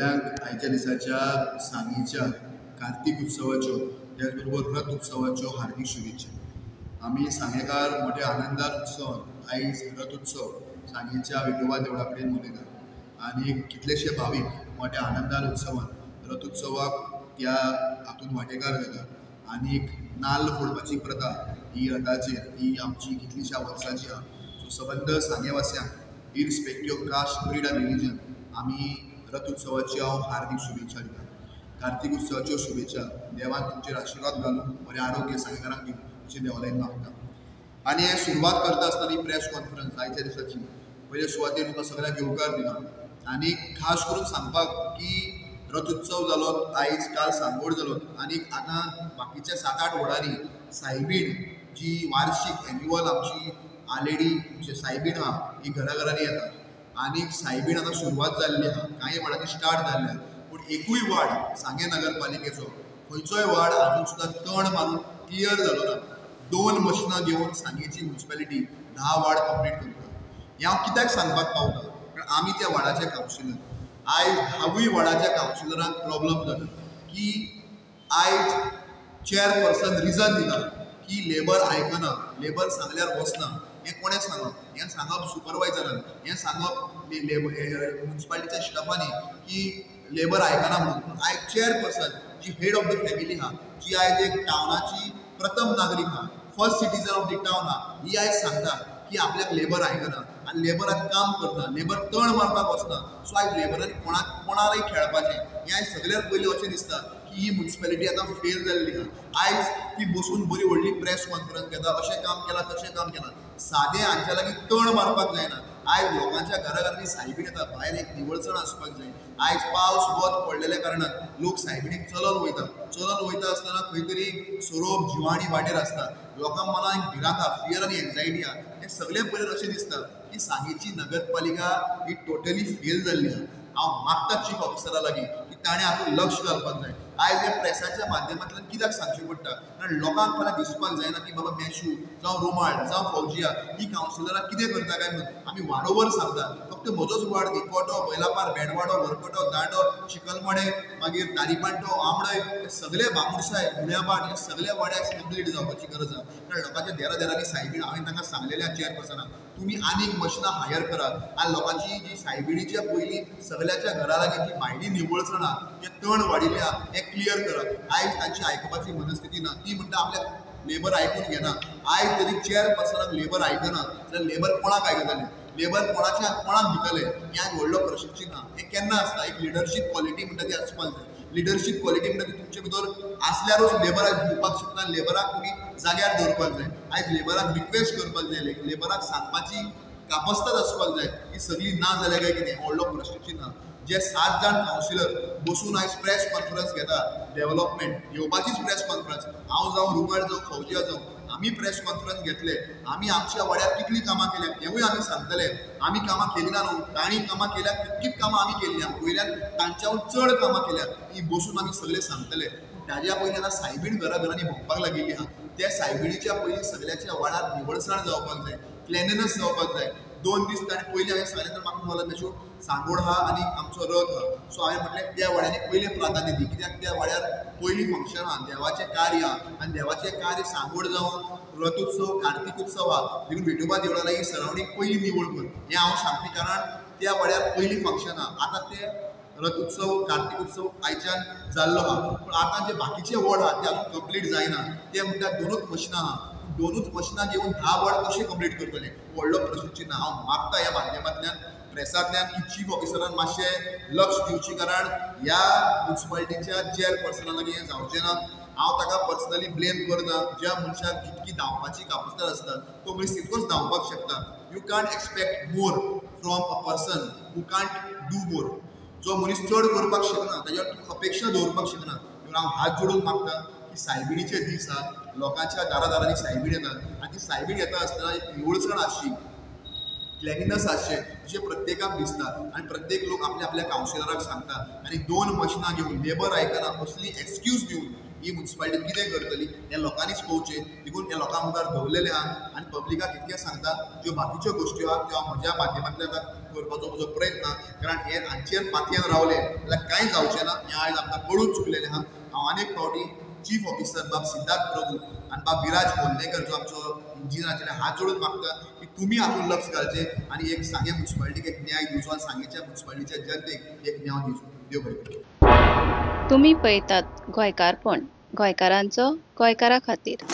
सगळ्यांक आयच्या दिसाच्या सांगेच्या कार्तीक उत्सवाच्यो त्याच बरोबर रथ उत्सवाच्यो हार्दिक शुभेच्छा. आमी सांगेकार मोठ्या आनंदान उत्सवान आयज रथ उत्सव सांगेच्या विठोबा देवळा कडेन मनयतात आनी कितलेशे भावीक मोठ्या आनंदान उत्सवान रथ उत्सवाक त्या हातूंत वांटेकार जातात आनी नाल्ल फोडपाची प्रथा ही रथाचेर ही आमची कितलीश्या वर्सांची आहा. सो सबंद सांगेवास्यांक इरिस्पेक्टीव ऑफ कास्ट, क्रीड आनी रिलीजन आमी रथ उत्सवाची हांव हार्दिक शुभेच्छा दिता. कार्तीक उत्सवाच्यो शुभेच्छा. देवान तुमचेर आशिर्वाद घालून बरें आरोग्य सांगेकारांक दिवं अशें देवालागीं मागता. आनी हें सुरवात करता आसतना ही प्रेस कॉन्फरन्स आयच्या दिसाची पयले सुवातेर तुमकां सगळ्यांक येवकार दिला आनी खास करून सांगपाक की रथ उत्सव जालो आयज, काल सांगोड जालो आनी आतां बाकीच्या 7-8 वडांनी सायबीण जी वार्षीक एन्युअल आमची आलेडी सायबीण आहा ही घराघरांनी येता आनी सायबीण आतां सुरवात जाल्ली आहा. कांय वार्डांनी स्टार्ट जाल्ली आहा पूण एकूय वार्ड सांगें नगरपालिकेचो खंयचोय वार्ड आजून सुद्दां तण मारून क्लियर जालो ना. 2 मशिनां घेवन सांगेची म्युनिसिपेलिटी 10 वार्ड कंप्लीट करता. हें हांव कित्याक सांगपाक पावता कारण आमी त्या वार्डाचे कावन्सिलर. आयज 10वूय वार्डाच्या कावन्सिलरांक प्रॉब्लम जाता की आयज चेअरपर्सन रिजन दिता की लेबर आयकना, लेबर सांगल्यार वचना. हें कोणें सांगप? हें सांगप सुपरवायजरान, हें सांगप म्युनिसिपालिटीच्या स्टाफांनी की लेबर आयकना म्हणून. आयज चेअरपर्सन जी हेड ऑफ the family आहा, जी आयज एक टावनाची प्रथम नागरीक आहा, first citizen of the town आहा, ही आयज सांगता की आपल्याक लेबर आयकना आनी लेबराक काम करना, लेबर तण मारपाक वचना. सो आयज लेबरान कोणाकय खेळपाचें हें आयज सगळ्यात पयलीं अशें दिसता की ही म्युनिसिपेलिटी आतां फेल जाल्ली आहा. आयज ती बसून बरी व्हडली प्रेस कॉन्फरन्स घेता, अशें काम केलां तशें काम केलां. सादें हांच्या लागीं तण मारपाक जायना. आयज लोकांच्या घरा घरांनी सायबीण येता, भायर एक निवळसण आसपाक जाय. आयज पावस वत पडलेल्या कारणान लोक सायबिणीक चलून वयता, चलून वयता आसतना खंय तरी सोरोप जिवाणी वाटेर आसता. लोकांक मनान एक भिरांत आहा, फियर आनी एन्जायटी आहा. हें सगळें पळयत अशें दिसता की सांगेची नगरपालिका ही टोटली फेल जाल्ली आहा. हांव मागता चीफ ऑफिसरा लागीं की ताणें हातूंत लक्ष घालपाक जाय. आयज हे प्रेसाच्या माध्यमांतल्यान कित्याक सांगचें पडटा कारण लोकांक फाल्यां दिसपाक जायना की बाबा मेशू जावं रुमाळ जावं फौजिया ही कावन्सिलरां कितें करता काय म्हणून. आमी वाडोवर सांगता, फक्त म्हजोच वार्ड न्ही, कोटो, बैलापार, बेणवाडो, वरकटो, दांडो, चिकलमडे, मागीर तारीपांटो, आमडय, हे सगळे बांबुडसाय, गुण्याबाट, हे सगळे वाड्याक कंप्लीट जावपाची गरज आहा. कारण लोकांच्या देरा देरांनी सायबीण हांवें तांकां सांगलेलें चेअरपर्सनाक तुमी आनीक मशिनां हायर करात आनी लोकांची जी सायबिणीच्या पयलीं सगळ्याच्या घरा लागीं जी भायली निवळसणां जे तण वाडिल्लें आहा हें क्लियर करात. आयज तांची आयकुपाची मनस्थिती ना. ती म्हणटा आपल्याक लेबर आयकून घेना. आयज जरी चेअरपर्सनाक लेबर आयकना जाल्यार लेबर कोणाक आयकतले, लेबर कोणाच्या कोणाक दितले, हें आयज व्हडलो प्रश्नचिन्ह आहा. हें केन्ना आसता? एक लिडरशीप क्वॉलिटी म्हणटा ती आसपाक जाय. लिडरशीप क्वॉलिटी म्हणटा ती तुमचे भितर आसल्यारूच लेबराक दिवपाक शकता. लेबराक तुमी जाग्यार दवरपाक जाय. आयज लेबराक रिक्वेस्ट करपाक जाय, लेबराक सांगपाची कापस्ताद आसपाक जाय ही सगळी ना जाल्या काय कितें, व्हडलो प्रश्नचिन्ह. जे 7 जाण कावन्सिलर बसून आयज प्रेस कॉन्फरन्स घेता, डेव्हलपमेंट घेवपाचीच प्रेस कॉन्फरन्स, हांव जावं रुमाळ जावं फौजिया जावं आमी प्रेस कॉन्फरन्स घेतले, आमी आमच्या वाड्यार कितलीं कामां केल्या हेंवूय आमी सांगतले. आमी कामां केली ना न्हू, तांणी कामां केल्या तितकीच कामां आमी केल्ली आहा, वयल्यान तांच्याहून चड कामां केल्या ही बसून आमी सगळे सांगतले. ताज्या पयलीं आतां सायबीण घरा घरांनी भोंवपाक लागिल्ली आहा. त्या सायबिणीच्या पयलीं सगळ्याच्या वाड्यार निवळसाण जावपाक जाय, क्लिननेस जावपाक जाय. 2 दीस ताणें पयलीं हांवें सांगलें तर म्हाका म्हणलें मेशू सांगोड आहा आनी आमचो रथ आहा. सो हांवें म्हटलें त्या वाड्यांनी पयलें प्राधान्य दी कित्याक त्या वाड्यार पयलीं फंक्शन आहा, देवाचें कार्य आहा आनी देवाचें कार्य सांगोड जावन रथोत्सव कार्तीक उत्सव आहा देखून विठोबा देवळा लागीं सरावंडींग पयलीं निवळ कर हें हांव सांगपी कारण त्या वाड्यार पयलीं फंक्शन आहा. आतां ते रथ उत्सव कार्तीक उत्सव आयच्यान जाल्लो आहा पूण आतां जे बाकीचे वॉर्ड आहा ते अजून कंप्लीट जायना. ते म्हणटा 2च मशिनां आहा, 2च मशिनां घेवन 10 वॉर्ड कशें कंप्लीट करतले, व्हडलो प्रश्नचिन्ह. हांव मागता ह्या माध्यमांतल्यान प्रेसांतल्यान की चीफ ऑफिसरान मातशें लक्ष दिवचें कारण ह्या म्युनिसिपालिटीच्या चेअरपर्सना लागीं हें जावचें ना. हांव ताका पर्सनली ब्लेम करना. ज्या मनशाक जितकी धांवपाची कापस्ताद आसता तो मनीस तितकोच धांवपाक शकता. You can't expect more from a person who can't do more. जो मनीस चड करपाक शकना ताज्यार अपेक्षा दवरपाक शकना. हांव हात जोडून मागता की सायबिणीचे दीस आहा, लोकांच्या दारा दारांनी सायबीण येतात आनी ती सायबीण येता आसतना एक निवळसण आसची, क्लिननेस आसचें अशें प्रत्येकाक दिसता आनी प्रत्येक लोक आपल्या आपल्या कावन्सिलराक सांगता. आनी 2 मशिनां घेवन लेबर आयकना असली एक्सक्यूज दिवन ही मुन्सिपालिटी कितें करतली हें लोकांनीच पळोवचें. देखून हें लोकां मुखार दवरलेलें आहा आनी पब्लिकाक इतकें सांगता, ज्यो बाकीच्यो गोश्ट्यो आहा त्यो हांव म्हज्या माध्यमांतल्यान करपाचो म्हजो प्रयत्न आहा. कारण हे हांचेर मातयेन रावले जाल्यार कांय जावचें ना हें आयज आमकां कळून चुकलेलें आहा. हांव अनेक फावटी चीफ ऑफिसर बाब सिद्धार्थ प्रभू आनी बाब विराज कोल्लेकर जो आमचो इंजिनियर आशिल्ले हात जोडून मागता की तुमी हातूंत लक्ष घालचें आनी एक सांगें मुन्सिपालिटीक एक न्याय दिवचो आनी सांगेच्या मुन्सिपालिटीच्या जनतेक एक न्याय दिवचो. देव बरें करूं. तुमी पळयतात गोंयकारपण, गोंयकारांचो गोंयकारा खातीर.